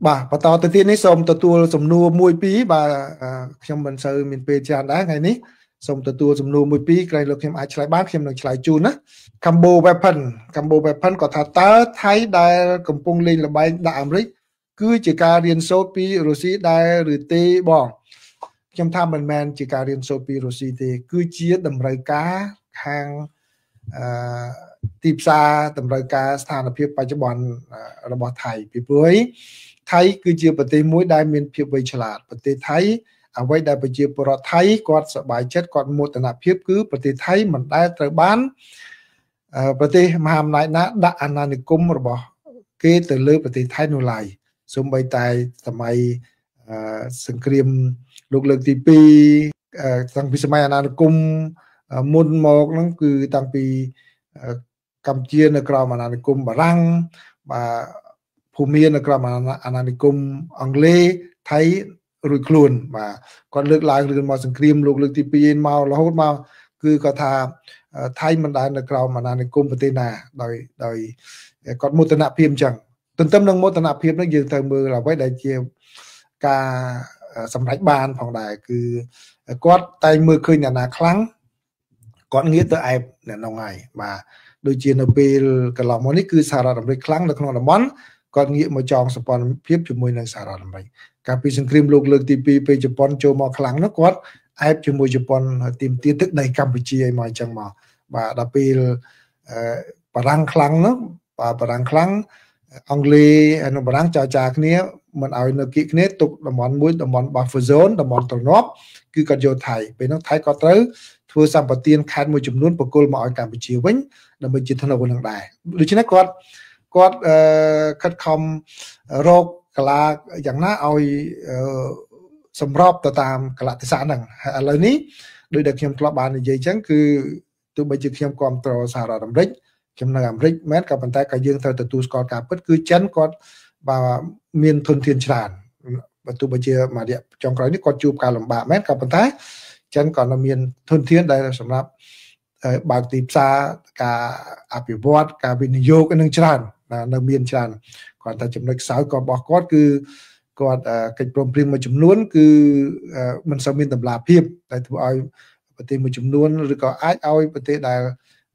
បាទបន្តទៅទៀតនេះសូមទទួលសំណួរមួយពីរបាទខ្ញុំមិនសូវមានពេលច្រើនដែរថ្ងៃនេះសូមទទួលសំណួរមួយពីរក្រែងលោកខ្ញុំអាចឆ្លើយបានខ្ញុំនឹងឆ្លើយជូនណា Cambo Weapon Cambo Weapon គាត់ថាតើថៃដែលកំពុងលេងល្បែងដាក់អាមេរិកគឺជាការរៀនសូត្រពីរុស្ស៊ីដែរឬទេបងខ្ញុំថាមិនមែនជាការរៀនសូត្រពីរុស្ស៊ីទេគឺជាតម្រូវការខាងអឺទីផ្សារតម្រូវការស្ថានភាពបច្ចុប្បន្នរបស់ថៃពីព្រោះថៃគឺជាប្រទេសមួយដែលមានភាពវៃឆ្លាតប្រទេសថៃអ្វីដែលប្រជាពលរដ្ឋថៃគាត់សប្បាយចិត្តគាត់មោទនភាពគឺប្រទេសថៃមិនដែលត្រូវបានប្រទេសមហាអំណាចណាដាក់អាណានិគមរបស់គេទៅលើប្រទេសថៃនោះឡើយសូម្បីតែសម័យសង្គ្រាមលោកលើកទី2តាំងពីសម័យអាណានិគមមុនមកហ្នឹងគឺតាំងពីកម្ពុជានៅក្រោមអាណានិគមបារាំងបាទភូមានៅក្រោមអាណានិគមអង់គ្លេសថៃរួចខ្លួនបាទគាត់លើកឡើងរឿងមកសង្គ្រាមលោកលើកទី2មករហូតមកគឺគាត់ថាថៃមិនដែលនៅក្រោមអាណានិគមប្រទេសណាដោយដោយគាត់មោទនភាពអញ្ចឹងទន្ទឹមនឹងមោទនភាពនោះយើងត្រូវមើលអ្វីដែលជាការសម្រេចបានផងដែរគឺគាត់តែងមើលឃើញអ្នកណាខ្លាំងគាត់ងាកទៅអែបអ្នកនោះហើយបាទដូចជានៅពេលកន្លងមកនេះគឺសហរដ្ឋអាមេរិកខ្លាំងនៅក្នុងតំបន់គាត់ងាកមកចងសម្ព័ន្ធភាពជាមួយនឹងសហរដ្ឋអាមេរិកកាលពីសង្គ្រាមលោកលើកទី2ពេលជប៉ុនចូលមកខ្លាំងនោះគាត់អែបជាមួយជប៉ុនទាមទារទឹកដីកម្ពុជាឲ្យមកអញ្ចឹងមកបាទដល់ពេលបារាំងខ្លាំងនោះបាទបារាំងខ្លាំងអង់គ្លេសហើយនិងបារាំងចរចាគ្នាមិនឲ្យនៅគៀកគ្នាទុកតំបន់មួយតំបន់ buffer zone តំបន់ទ្រនាប់គឺគាត់យកថៃពេលនោះថៃក៏ត្រូវធ្វើសម្បទានខេត្តមួយចំនួនបកគលមកឲ្យកម្ពុជាវិញដើម្បីជាថ្នូវនឹងដែរដូច្នេះគាត់គាត់ខិតខំរកកាឡាយ៉ាងណាឲ្យសម្របទៅតាមកលៈទេសៈហ្នឹងហើយឥឡូវនេះដោយដែលខ្ញុំធ្លាប់បាននិយាយអញ្ចឹងគឺទោះបីជាខ្ញុំគ្រប់គ្រងសហរដ្ឋអាមេរិកខ្ញុំនៅអាមេរិកមែនក៏ប៉ុន្តែក៏យើងត្រូវទទួលស្គាល់ការពិតគឺចិនគាត់បាទមានធនធានច្រើនបើទោះបីជាមួយរយៈចុងក្រោយនេះគាត់ជួបការលំបាកមែនក៏ប៉ុន្តែចិនក៏នៅមានធនធានដែលសម្រាប់បើកទីផ្សារការអភិវឌ្ឍការវិនិយោគនឹងច្រើននៅមានច្រើនគាត់ថាចំណុចខ្សោយក៏របស់គាត់គឺគាត់កិច្ចព្រមព្រៀងមួយចំនួនគឺមិនសូវមានតម្លាភាពដែលធ្វើឲ្យប្រទេសមួយចំនួនឬក៏អាចឲ្យប្រទេសដែល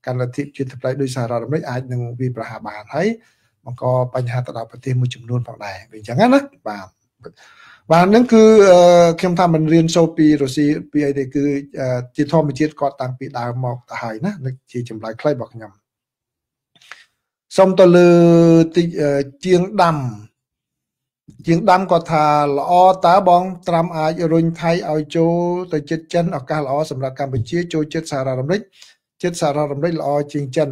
កាន់លទ្ធិប្រជាធិបតេយ្យដោយសហរដ្ឋអាមេរិកអាចនឹងវាប្រហារបានហើយបង្កបញ្ហាទៅដល់ប្រទេសមួយចំនួនផងដែរវាអញ្ចឹងណាបាទបាទហ្នឹងគឺខ្ញុំថាមិនរៀនសូត្រពីរុស្ស៊ីពីអីទេគឺជាធម្មជាតិគាត់តាំងពីដើមមកទៅហើយណានេះជាចម្លើយខ្លីរបស់ខ្ញុំសូមទៅលើតិចជាងដាំជាងដាំគាត់ថាល្អតើបងត្រាំអាចរុញថៃឲ្យចូលទៅចិត្តចិនឱកាសល្អសម្រាប់កម្ពុជាចូលចិត្តសហរដ្ឋអាមេរិកចិត្តសហរដ្ឋអាមេរិកល្អជាងចិន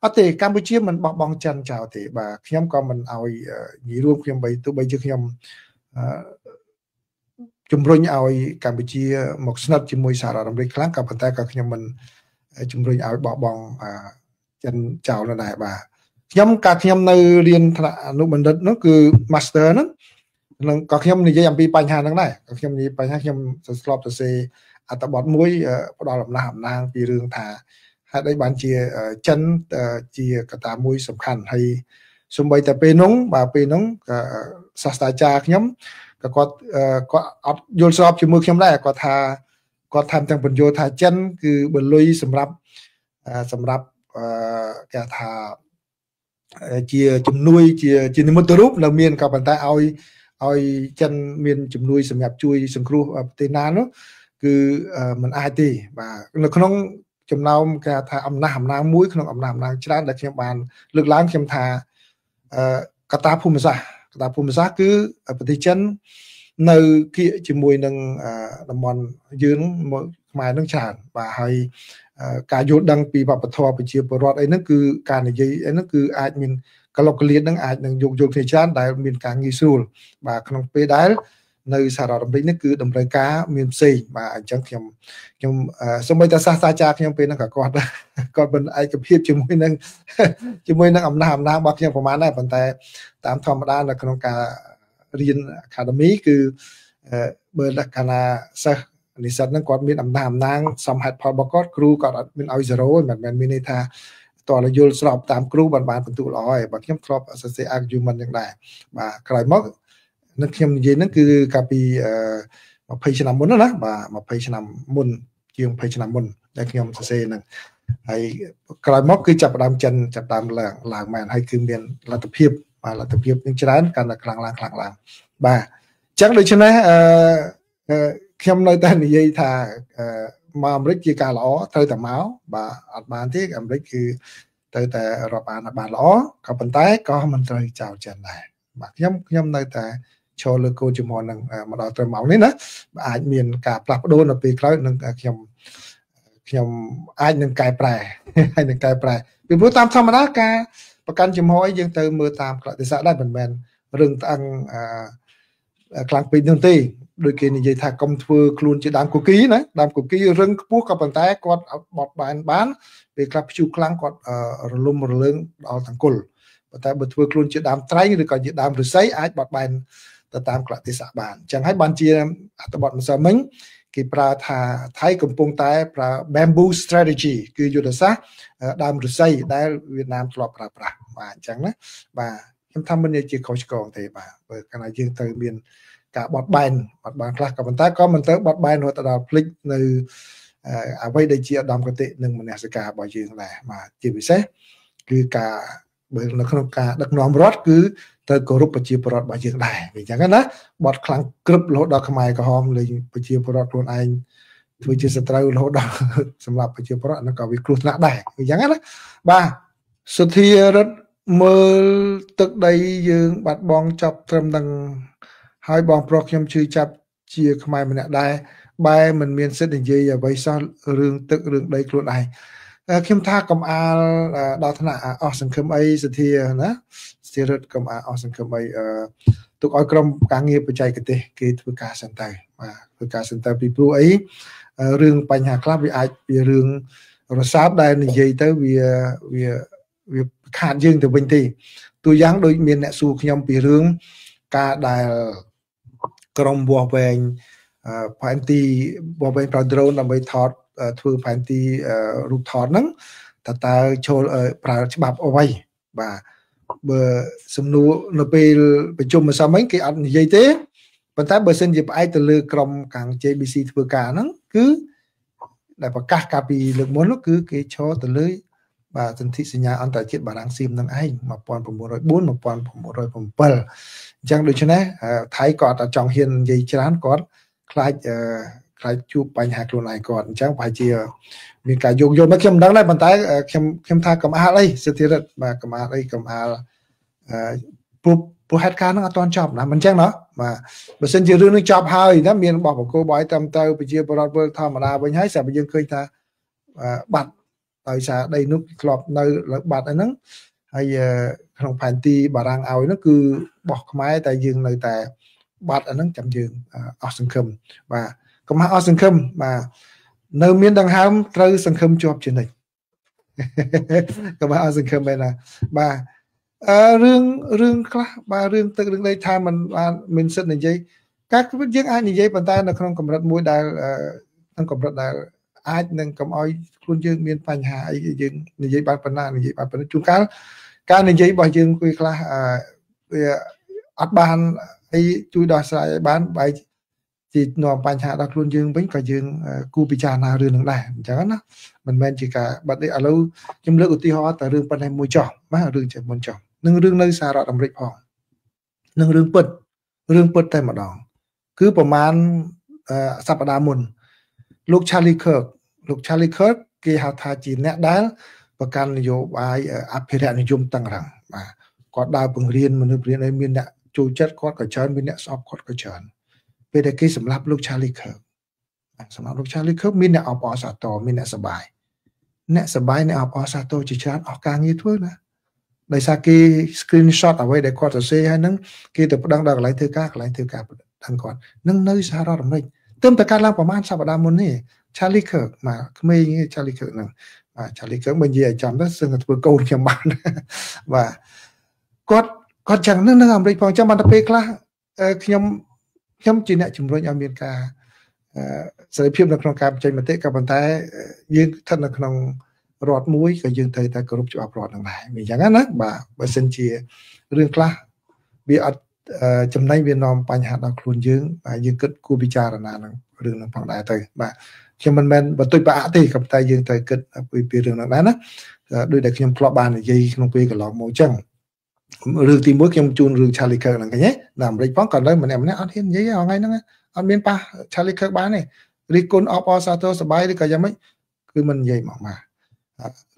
អត់ទេកម្ពុជាមិនបោះបង់ចិនចោលទេបាទខ្ញុំក៏មិនឲ្យនិយាយរួមខ្ញុំបីទោះបីជាខ្ញុំជំរុញឲ្យកម្ពុជាមកស្និទ្ធជាមួយសហរដ្ឋអាមេរិកខ្លាំងក៏ប៉ុន្តែក៏ខ្ញុំមិនជំរុញឲ្យបោះបង់ចិនចោលនោះដែរបាទខ្ញុំកាលខ្ញុំនៅរៀនថ្នាក់អនុបណ្ឌិតនោះគឺ Master ហ្នឹងនឹងក៏ខ្ញុំនិយាយអំពីបញ្ហាហ្នឹងដែរក៏ខ្ញុំនិយាយបញ្ហាខ្ញុំធ្លាប់សរសេរអត្ថបទមួយផ្ដល់អំណះអំណាងពីរឿងថាហេតុអីបានជាចិនជាកត្តាមួយសំខាន់ហើយសូម្បីតែពេលនោះបាទពេលនោះសាស្ត្រាចារ្យខ្ញុំក៏គាត់គាត់អត់យល់ស្របជាមួយខ្ញុំដែរគាត់ថាគាត់ថែមទាំងបញ្យល់ថាចិនគឺបលុយសម្រាប់គេថាជាជំនួយជានិមិត្តរូបនៅមានក៏ប៉ុន្តែឲ្យចិនមានជំនួយសម្រាប់ជួយសង្គ្រោះប្រទេសណានោះគឺมันអាចទេបាទនៅក្នុងចំណោមគេថាអំណះអំណាងមួយក្នុងអំណះអំណាងច្រើនដែលខ្ញុំបានលើកឡើងខ្ញុំថាកត្តាភូមិសាស្ត្រកត្តាភូមិសាស្ត្រគឺប្រទេសចិននៅគៀកជាមួយនឹងតំបន់យើងខ្មែរនឹងច្រើនបាទហើយការយល់ដឹងពីវប្បធម៌ប្រជាពលរដ្ឋអីហ្នឹងគឺការនិយាយអីហ្នឹងគឺអាចមានកលុកកលៀនហ្នឹងអាចនឹងយោគយល់គ្នាច្រើនដែលមានការងាយស្រួលបាទក្នុងពេលដែលនៅសហរដ្ឋអាមេរិកនេះគឺតម្រូវការមានផ្សេងបាទអញ្ចឹងខ្ញុំសូម្បីតែសាស្ត្រាចារ្យខ្ញុំពេលហ្នឹងក៏គាត់មិនឯកភាពជាមួយនឹងអំណះអំណាងរបស់ខ្ញុំប្រហែលដែរប៉ុន្តែតាមធម្មតានៅក្នុងការរៀន Academy គឺបើលក្ខណៈសិស្សនិស្សិតហ្នឹងគាត់មានអំណះអំណាងសមហេតុផលរបស់គាត់គ្រូគាត់អត់មានឲ្យ0មិនមែនមានន័យថាតើយល់ស្របតាមគ្រូបានបន្ទុកល្អហើយបើខ្ញុំធ្លាប់សរសេរ argument យ៉ាងដែរបាទក្រោយមក នឹងខ្ញុំនិយាយហ្នឹងគឺកាលពី20ឆ្នាំមុនណាបាទ20ឆ្នាំមុនជាង20ឆ្នាំមុនដែលខ្ញុំសរសេរហ្នឹងហើយក្រោយមកគឺចាប់ផ្ដើមចិនចាប់ដើមឡើងមែនហើយគឺមានលទ្ធភាពបាទលទ្ធភាពនឹងច្រើនកាន់តែខ្លាំងឡើងខ្លាំងឡើងបាទអញ្ចឹងដូច្នេះអឺខ្ញុំនៅតែនិយាយថាមកអាមេរិកជាការល្អត្រូវតែមកបាទអត់បានទេអាមេរិកគឺត្រូវតែរាប់អានឲ្យបានល្អក៏ប៉ុន្តែក៏មិនត្រូវចោលចិនដែរបាទខ្ញុំនៅតែឈរលើគោលជំហរនឹងមកដល់ត្រឹមម៉ោងនេះណាអាចមានការផ្លាស់ប្ដូរនៅពេលក្រោយនឹងខ្ញុំអាចនឹងកែប្រែហើយនឹងកែប្រែពីព្រោះតាមធម្មតាការប្រកាន់ជំហរអីយើងទៅមើលតាមកលៈទេសៈដែរមិនមែនរឿងត្អឹងខ្លាំងពេកនោះទេដូចគេនិយាយថាកុំធ្វើខ្លួនជាដើមគគីណាដើមគគីរឹងខ្ពស់ក៏ប៉ុន្តែគាត់បត់បែនបានពេលខ្លះព្យុះខ្លាំងគាត់រលំរលើងដល់តង្គលប៉ុន្តែបើធ្វើខ្លួនជាដើមត្រែងឬក៏ជាដើមឫស្សីអាចបត់បែនទៅតាមកលៈទេសៈបានអញ្ចឹងហើយបានជាអត្ថបទម្សិលមិញគេប្រើថាថៃកំពុងតែប្រើ bamboo strategy គឺយុទ្ធសាស្ត្រដើមឫស្សីដែលវៀតណាមធ្លាប់ប្រើប្រាស់បាទអញ្ចឹងណាបាទខ្ញុំថាមិនជាខុសឆ្គងទេបាទបើកាលណាយើងត្រូវមានការបត់បែនខ្លះក៏ប៉ុន្តែក៏មិនត្រូវបត់បែនរហូតដល់ភ្លេចនៅអ្វីដែលជាឧត្តមគតិនិងមនសិការរបស់យើងដែរបាទជាពិសេសគឺការបើនៅក្នុងការដឹកនាំរដ្ឋគឺត្រូវគោរពប្រជាពលរដ្ឋរបស់យើងដែរអញ្ចឹងណាបត់ខ្លាំងក្រឹបរហូតដល់ខ្មែរក្រហមលេងប្រជាពលរដ្ឋខ្លួនឯងធ្វើជាសត្រូវរហូតដល់សម្រាប់ប្រជាពលរដ្ឋហ្នឹងក៏វាគ្រោះថ្នាក់ដែរអញ្ចឹងណាបាទសុធារិទ្ធមើលទឹកដីយើងបាត់បង់ចប់ត្រឹមនឹងហើយបងប្រុសខ្ញុំឈឺចាប់ជាខ្មែរម្នាក់ដែរបែរមិនមានសិទ្ធិនិយាយអ្វីសោះរឿងទឹករឿងដីខ្លួនឯងខ្ញុំថាកុំអាលដល់ថ្នាក់អស់សង្ឃឹមអីសធាណាសធារិទ្ធកុំអាលអស់សង្ឃឹមអីទុកឲ្យក្រុមការងារបច្ចេកទេសគេធ្វើការសិនទៅបាទធ្វើការសិនទៅពីព្រោះអីរឿងបញ្ហាខ្លះវាអាចវារឿងរសើបដែលនិយាយទៅវាវាវាខាតយើងទៅវិញទេតួយ៉ាងដូចមានអ្នកសួរខ្ញុំពីរឿងការដែលក្រុមវាស់វែងផែនទីវាស់វែងប្រើ drone ដើម្បីថតធ្វើផែនទីរូបថតហ្នឹងតើចូលប្រើច្បាប់អ្វីបាទបើសំណួរនៅពេលប្រជុំម្សិលមិញគេអត់និយាយទេប៉ុន្តែបើសិនជាផ្អែកទៅលើក្រុមខាង JBC ធ្វើការហ្នឹងគឺដែលប្រកាសកាលពីលើកមុននោះគឺគេឈរទៅលើបាទសន្ធិសញ្ញាអន្តរជាតិបារាំងសៀមនឹងឯង1904 1907អញ្ចឹងដូច្នេះថៃក៏អត់ចង់ហ៊ាននិយាយច្រើនគាត់ខ្លាចជួបបញ្ហាខ្លួនឯងគាត់អញ្ចឹងប្រហែលជាមានការយោគយល់មកខ្ញុំមិនដឹងដែរប៉ុន្តែខ្ញុំថាកំអាលអីសិទ្ធិរិទ្ធបាទកំអាលអីកំអាលព្រោះហេតុការណ៍ហ្នឹងអត់ទាន់ចប់ណាមិនអញ្ចឹងណោះបាទបើសិនជារឿងនេះចប់ហើយណាមានបោះបង្គោលបាយត្រឹមត្រូវប្រជាពលរដ្ឋវិលធម្មតាវិញហើយស្រាប់តែយើងឃើញថាបាត់ដោយសារដីនោះធ្លាប់នៅលើបាត់អីហ្នឹងហើយក្នុងផែនទីបារាំងឲ្យហ្នឹងគឺបោះខ្មែរតែយើងនៅតែបាត់អាហ្នឹងចាំយើងអស់សង្ឃឹមបាទកុំអស់សង្ឃឹមបាទនៅមានដង្ហើមត្រូវសង្ឃឹមជាប់ជានិច្ចកុំអស់សង្ឃឹមមែនណាបាទរឿងខ្លះបាទរឿងទឹករឿងដីថាมันបានមានសិទ្ធិនិយាយការយើងអាចនិយាយប៉ុន្តែនៅក្នុងកម្រិតមួយដែលក្នុងកម្រិតដែលអាចនឹងកុំឲ្យខ្លួនយើងមានបញ្ហាអីយើងនិយាយបានប៉ុណ្ណានិយាយបានប៉ុណ្ណឹងជួនកាលការនិយាយរបស់យើងគឺខ្លះវាអត់បានអីជួយដោះស្រាយឲ្យបានបែរជានាំបញ្ហាដល់ខ្លួនយើងវិញក៏យើងគួរពិចារណារឿងនឹងដែរអញ្ចឹងណាមិនមែនជាការបិទទេឥឡូវខ្ញុំលើកឧទាហរណ៍តែរឿងប៉ុណ្ណេះមួយចោះបាទរឿងចេះមុនចោះនឹងរឿងនៅសហរដ្ឋអាមេរិកផងនឹងរឿងពិតរឿងពិតតែម្ដងគឺប្រហែលសប្តាហ៍មុនលោក Charlie Kirk លោក Charlie Kirk គេហៅថាជាអ្នកដែលប្រកាន់នយោបាយអភិរក្សនិយមតឹងរឹងបាទគាត់ដើរបង្រៀនមនុស្សបង្រៀនឲ្យមានអ្នកចូលចិត្តគាត់ក៏ច្រើនមានអ្នកស្អប់គាត់ក៏ច្រើនពេលដែលគេសម្លាប់លោក Charlie Kirk សម្រាប់លោក Charlie Kirk មានអ្នកអបអរសាទរមានអ្នកសប្បាយអ្នកសប្បាយអ្នកអបអរសាទរជាច្រើនអស់ការងារធ្វើណាដោយសារគេ screenshot អ្វីដែលគាត់សរសេរហើយហ្នឹងគេទៅប្តឹងដល់កន្លែងធ្វើការកន្លែងធ្វើការប្តឹងគាត់នឹងនៅសហរដ្ឋអាមេរិកទើបតែកើតឡើងប្រហែលសប្តាហ៍មុននេះ Charlie Kirk បាទក្មេង Charlie Kirk ហ្នឹងបាទ Charlie Kirk បើនិយាយឲ្យចំទៅសឹងតែធ្វើកូនខ្ញុំបានបាទគាត់ចឹងនឹងនៅអាមេរិកផងចឹងបានតែពេលខ្លះខ្ញុំជាអ្នកជំរុញឲ្យមានការសេរីភាពនៅក្នុងការបញ្ចេញមតិក៏ប៉ុន្តែយើងស្ថិតនៅក្នុងរដ្ឋមួយក៏យើងត្រូវតែគោរពច្បាប់រដ្ឋហ្នឹងដែរអញ្ចឹងណាបាទបើសិនជារឿងខ្លះវាអត់ ចំណេញវានាំបញ្ហាដល់ខ្លួនយើងបាទយើងគិតគួរពិចារណានឹងរឿងនឹងផងដែរទៅបាទខ្ញុំមិនមែនបន្ទុយប្រអាក់ទេក៏តែយើងត្រូវគិតពីរឿងហ្នឹងដែរណាដោយដែលខ្ញុំធ្លាប់បាននិយាយក្នុងពេលកន្លងមកអញ្ចឹងរឿងទី1ខ្ញុំជូនរឿង Charlie Kirk ហ្នឹងឃើញទេនៅអាមេរិកផងក៏នៅម្នាក់ម្នាក់អត់ហ៊ាននិយាយថ្ងៃហ្នឹងអត់មានប៉ះ Charlie Kirk បានទេរិះគន់អបអរសាទរសប្បាយឬក៏យ៉ាងម៉េចគឺមិននិយាយមកបាទ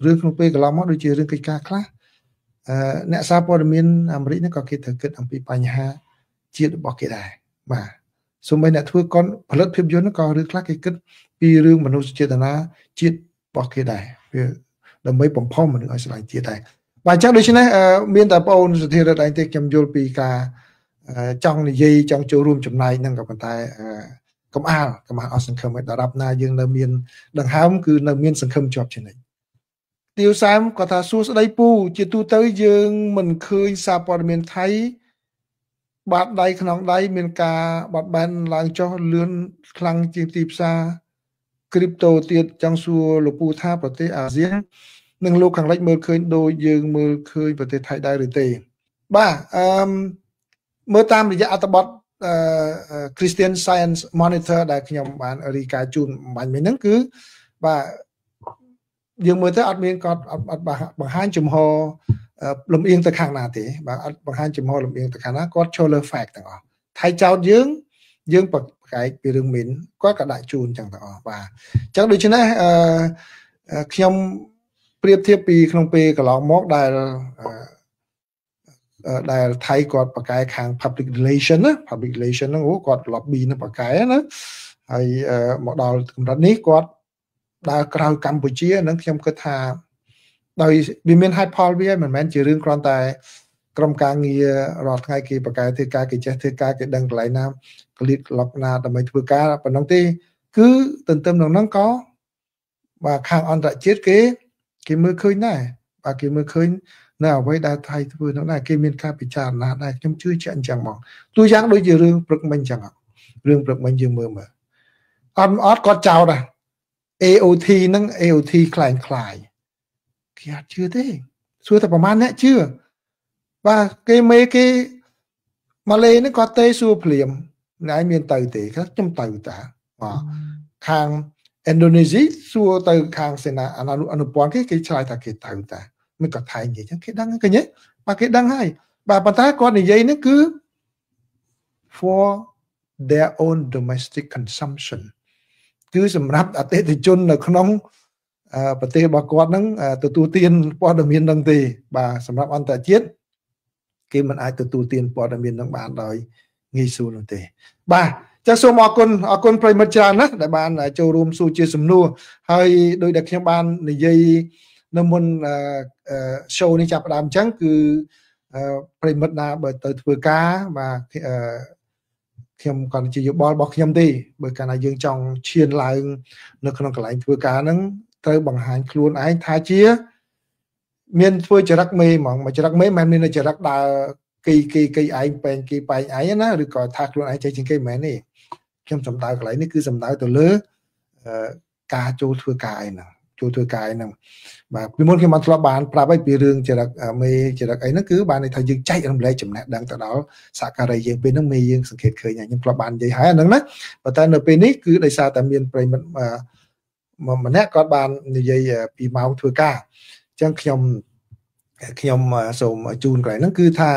រឿងក្នុងពេលកន្លងមកដូចជារឿងកិច្ចការខ្លះអ្នកសារព័ត៌មានអាមេរិកហ្នឹងក៏គេត្រូវគិតអំពីបញ្ហាជាតិរបស់គេដែរបាទសូម្បីអ្នកធ្វើកុនផលិតភាពយន្តក៏រឿងខ្លះគេគិតពីរឿងមនុស្សចេតនាជាតិរបស់គេដែរវាដើម្បីបំផុសមនុស្សឲ្យស្រឡាញ់ជាតិដែរបាទអញ្ចឹងដូច្នេះមានតែបងអូនសុធារិទ្ធឯងទេខ្ញុំយល់ពីការចង់និយាយចង់ចូលរួមចំណែកហ្នឹងក៏ប៉ុន្តែកុំអាលអស់សង្ឃឹមឲ្យដល់ណាយើងនៅមានដង្ហើមគឺនៅមានសង្ឃឹមជាប់ជានិច្ចទាវសែមគាត់ថាសួស្ដីពូជាទូទៅយើងមិនឃើញសារព័ត៌មានថៃបាតដៃក្នុងដៃមានការបត់បែនឡើងចុះលឿនខ្លាំងជាងទីផ្សារ crypto ទៀតចង់សួរលោកពូថាប្រទេសអាស៊ាននិងលោកខាងលិចមើលឃើញដូចយើងមើលឃើញប្រទេសថៃដែរឬទេបាទអឺមើលតាមរយៈអត្ថបទ Christian Science Monitor ដែលខ្ញុំបានរាយការណ៍ជូនបាញ់មិញហ្នឹងគឺបាទយើងមើលទៅអត់មានគាត់អត់បង្ហាញជំហរលំអៀងទៅខាងណាទេបាទអត់បង្ហាញជំហរលំអៀងទៅខាងណាគាត់ចូលលើ fact ទាំងអស់ថៃចោតយើងយើងប្រកែកពីរឿងមីនគាត់ក៏ដាក់ជូនចឹងទាំងអស់បាទអញ្ចឹងដូច្នេះអឺខ្ញុំប្រៀបធៀបពីក្នុងពេលកន្លងមកដែលថៃគាត់ប្រកែកខាង public relation ណា public relation ហ្នឹងអូគាត់ lobby នឹងប្រកែកណាហើយមកដល់កម្រិតនេះគាត់ដើរក្រៅកម្ពុជាហ្នឹងខ្ញុំគិតថាដោយវាមានហេតុផលវាមិនមែនជារឿងគ្រាន់តែក្រុមការងាររាល់ថ្ងៃគេប្រកែកធ្វើការគេចេះធ្វើការគេដឹងកន្លែងណាក្លៀតក្លុកណាដើម្បីធ្វើការប៉ុណ្ណឹងទេគឺទន្ទឹមនឹងហ្នឹងក៏បាទខាងអន្តរជាតិគេមើលឃើញដែរបាទគេមើលឃើញនៅអ្វីដែលថៃធ្វើនោះដែរគេមានការពិចារណាដែរខ្ញុំជឿជាក់អញ្ចឹងហ្មងទូយ៉ាងដូចជារឿងព្រឹកមិញអញ្ចឹងរឿងព្រឹកមិញយើងមើលមើលអត់គាត់ចោទដែរ AOT ហ្នឹង AOT คล้ายៗគេអត់ជឿទេសួរតែប្រហែលអ្នកជឿបាទគេមេគេម៉ាឡេហ្នឹងគាត់ទេសួរភ្លាមណែមានទៅទេខ្ញុំទៅតាបាទខាងឥណ្ឌូនេស៊ីសួរទៅខាងសេនាអនុព័ន្ធគេឆ្លើយថាគេទៅតាមិនក៏ថៃនិយាយចឹងគេដឹងឃើញទេបាទគេដឹងហើយបាទប៉ុន្តែគាត់និយាយនេះគឺ for their own domestic consumption គឺសម្រាប់អតិថិជននៅក្នុងប្រទេសរបស់គាត់ហ្នឹងទទួលទានព័ត៌មានហ្នឹងទេបាទសម្រាប់អន្តរជាតិគេមិនអាចទទួលទានព័ត៌មានហ្នឹងបានដោយងាយស្រួលនោះទេបាទចាសសូមអរគុណប្រិយមិត្តច្រើនណាស់ដែលបានចូលរួមសួរជាសំណួរហើយដោយដែលខ្ញុំបាននិយាយនៅមុន show នេះចាប់ផ្ដើមអញ្ចឹងគឺប្រិយមិត្តណាបើទៅធ្វើការបាទខ្ញុំគាត់ជាយោបល់របស់ខ្ញុំទេបើកាលណាយើងចង់ឈានឡើងនៅក្នុងកន្លែងធ្វើការហ្នឹងត្រូវបង្ហាញខ្លួនឯងថាជាមានធ្វើចរិតមេហ្មងមកចរិតមេមិនមែនមានចរិតដើរគេគេគេឯងបែងគេបែងឯងណាឬក៏ថាខ្លួនឯងចេះជាងគេមិនមែនទេខ្ញុំសំដៅកន្លែងនេះគឺសំដៅទៅលើការចូលធ្វើការឯហ្នឹងចូលធ្វើការឯហ្នឹងបាទពីមុនខ្ញុំបានធ្លាប់បានប្រាប់ឲ្យពីរឿងចរិតមេចរិតអីហ្នឹងគឺបានន័យថាយើងចែករំលែកចំណេះដឹងទៅដល់សហការីយើងពេលហ្នឹងមេយើងសង្កេតឃើញហើយខ្ញុំធ្លាប់បាននិយាយហើយអាហ្នឹងណាប៉ុន្តែនៅពេលនេះគឺដោយសារតែមានប្រិយមិត្តម្នាក់គាត់បាននិយាយពីម៉ោងធ្វើការអញ្ចឹងខ្ញុំសូមជូនកន្លែងហ្នឹងគឺថា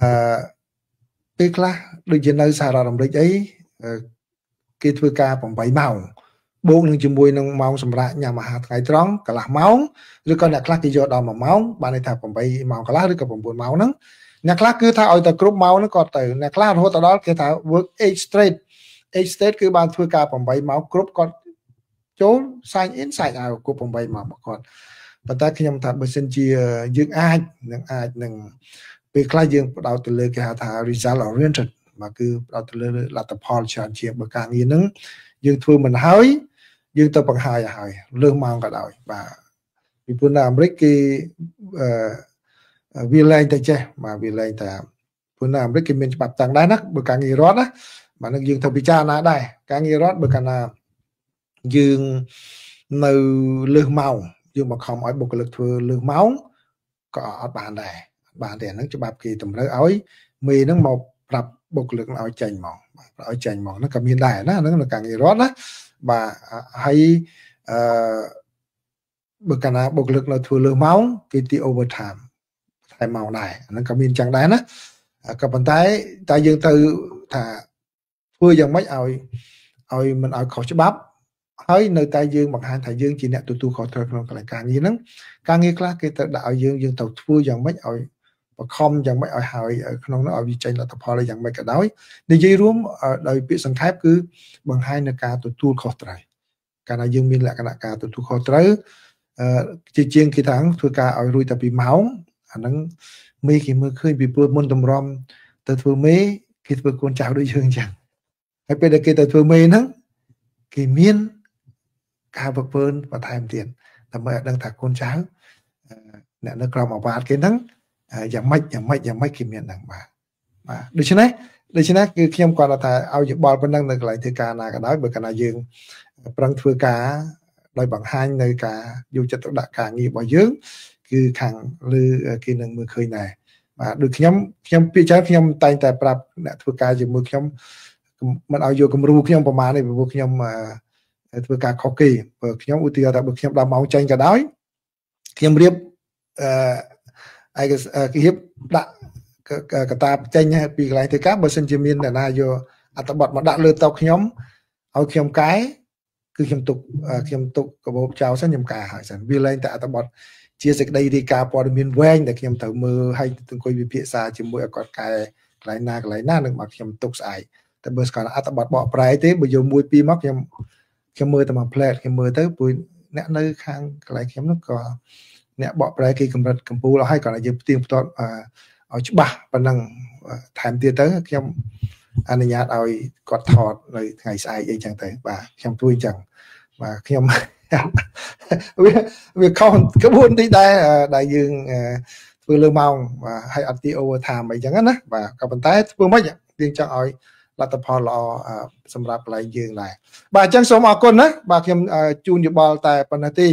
អឺពេលខ្លះដូចជានៅសហរដ្ឋអាមេរិកអីគេធ្វើការ8ម៉ោងបូកនឹងជាមួយនឹងម៉ោងសម្រាប់ញ៉ាំអាហារថ្ងៃត្រង់កន្លះម៉ោងឬក៏អ្នកខ្លះគេយកដល់1ម៉ោងបានន័យថា8ម៉ោងកន្លះឬក៏9ម៉ោងហ្នឹងអ្នកខ្លះគឺថាឲ្យតែគ្រប់ម៉ោងហ្នឹងគាត់ទៅអ្នកខ្លះរហូតទៅដល់គេថា work 8 straight 8 straight គឺបានធ្វើការ8ម៉ោងគ្រប់គាត់ចូល sign in sign out គ្រប់8ម៉ោងរបស់គាត់ប៉ុន្តែខ្ញុំថាបើសិនជាយើងអាចនឹងពេលខ្លះយើងផ្ដោតទៅលើគេហៅថា result oriented បាទគឺផ្ដោតទៅលើលទ្ធផលច្រើនជាងបើការងារហ្នឹងយើងធ្វើមិនហើយយើងទៅបង្ហាយឲ្យហើយលើសម៉ោងក៏ដោយបាទពីព្រោះនៅអាមេរិកគេវាលែងតែចេះបាទវាលែងតែព្រោះនៅអាមេរិកគេមានច្បាប់តាំងដែរណាបើការងាររដ្ឋណាបាទនឹងយើងត្រូវពិចារណាដែរការងាររដ្ឋបើកាលណាយើងនៅលើសម៉ោងយើងបង្ខំឲ្យបុគ្គលិកធ្វើលើសម៉ោងក៏អត់បានដែរបានទេអាហ្នឹងច្បាប់គេតម្រូវឲ្យមេហ្នឹងមក ប្រាប់បុគ្គលិកឲ្យចេញហ្មងបាទឲ្យចេញហ្មងហ្នឹងក៏មានដែរណាហ្នឹងនៅការងាររដ្ឋណាបាទហើយអឺបើកាលណាបុគ្គលិកនៅធ្វើលើសម៉ោងគេទី overtime ថែមម៉ោងដែរហ្នឹងក៏មានចឹងដែរណាក៏ប៉ុន្តែតែយើងត្រូវថាធ្វើយ៉ាងម៉េចឲ្យឲ្យមិនឲ្យខុសច្បាប់ហើយនៅតែយើងបង្ហាញថាយើងជាអ្នកទទួលខុសត្រូវក្នុងកន្លែងការងារហ្នឹងការងារខ្លះគេត្រូវដាក់ឲ្យយើងយើងត្រូវធ្វើយ៉ាងម៉េចឲ្យបខំយ៉ាងម៉េចឲ្យហើយក្នុងនោះឲ្យវាចេញលទ្ធផលយ៉ាងម៉េចក៏ដោយនិយាយរួមដោយពាក្យសង្ខេបគឺបង្ហាញនៅការទទួលខុសត្រូវកាលណាយើងមានលក្ខណៈការទទួលខុសត្រូវជាជាងគេថាធ្វើការឲ្យរួចតែ2ម៉ោងអាហ្នឹងមេគេមើលឃើញពីព្រោះមុនតម្រាំទៅធ្វើមេគេធ្វើកូនចៅដូចយើងអញ្ចឹងហើយពេលដែលគេទៅធ្វើមេហ្នឹងគេមានការវឹកវើបន្ថែមទៀតដើម្បីឲ្យដឹងថាកូនចៅអ្នកនៅក្រោមអាវ៉ាតគេហ្នឹងយ៉ាងម៉េចយ៉ាងម៉េចយ៉ាងម៉េចគេមានហ្នឹងបាទបាទដូច្នេះគឺខ្ញុំគាត់ថាឲ្យយោបល់ប៉ុណ្ណឹងនៅកន្លែងធ្វើការណាក៏ដោយបើកាលណាយើងប្រឹងធ្វើការដោយបង្ហាញនៅការយកចិត្តទុកដាក់ការងាររបស់យើងគឺខាងលើគេនឹងមើលឃើញដែរបាទដូចខ្ញុំពីច្រើនខ្ញុំតែងតែប្រាប់អ្នកធ្វើការជាមួយខ្ញុំមិនឲ្យយកគំរូខ្ញុំប្រមាណទេព្រោះខ្ញុំធ្វើការខុសគេបើខ្ញុំឧទាហរណ៍ថាបើខ្ញុំ10ម៉ោងចេញក៏ដោយខ្ញុំរៀបឯកគេរៀបដាក់កតាចេញពីកន្លែងធ្វើការបើសិនជាមានអ្នកណាយកអត្ថបទមកដាក់លើតុខ្ញុំឲ្យខ្ញុំកែគឺខ្ញុំទុកកាបូបចោលសិនខ្ញុំកែហើយសិនវាលែងតែអត្ថបទជាសេចក្តីរាយការណ៍ព័ត៌មានវែងដែលខ្ញុំត្រូវមើលហើយអង្គុយវិភាសាជាមួយឲ្យគាត់កែកន្លែងណាកន្លែងណានឹងមកខ្ញុំទុកស្អែកតែបើស្គាល់អត្ថបទបកប្រែទេបើយកមួយពីរមកខ្ញុំមើលតែមួយផ្លែតខ្ញុំមើលទៅព្រោះអ្នកនៅខាងកន្លែងខ្ញុំនោះក៏អ្នកបកប្រែគេកម្រិតកម្ពូលឲ្យគាត់ឲ្យយើងផ្ទៀងផ្ទាត់ឲ្យច្បាស់ប៉ុណ្ណឹងថែមទៀតទៅខ្ញុំអនុញ្ញាតឲ្យគាត់ថតនៅថ្ងៃស្អែកអីចឹងទៅបាទខ្ញុំជួយអញ្ចឹងបាទខ្ញុំវាខុសក្បួនតិចដែរដែលយើងធ្វើលើម៉ោងបាទហើយអត់ទី overtime អីចឹងណាបាទក៏ប៉ុន្តែធ្វើម៉េចយើងចង់ឲ្យលទ្ធផលល្អសម្រាប់កន្លែងយើងដែរបាទអញ្ចឹងសូមអរគុណណាបាទខ្ញុំជូនយោបល់តែប៉ុណ្ណេះទេ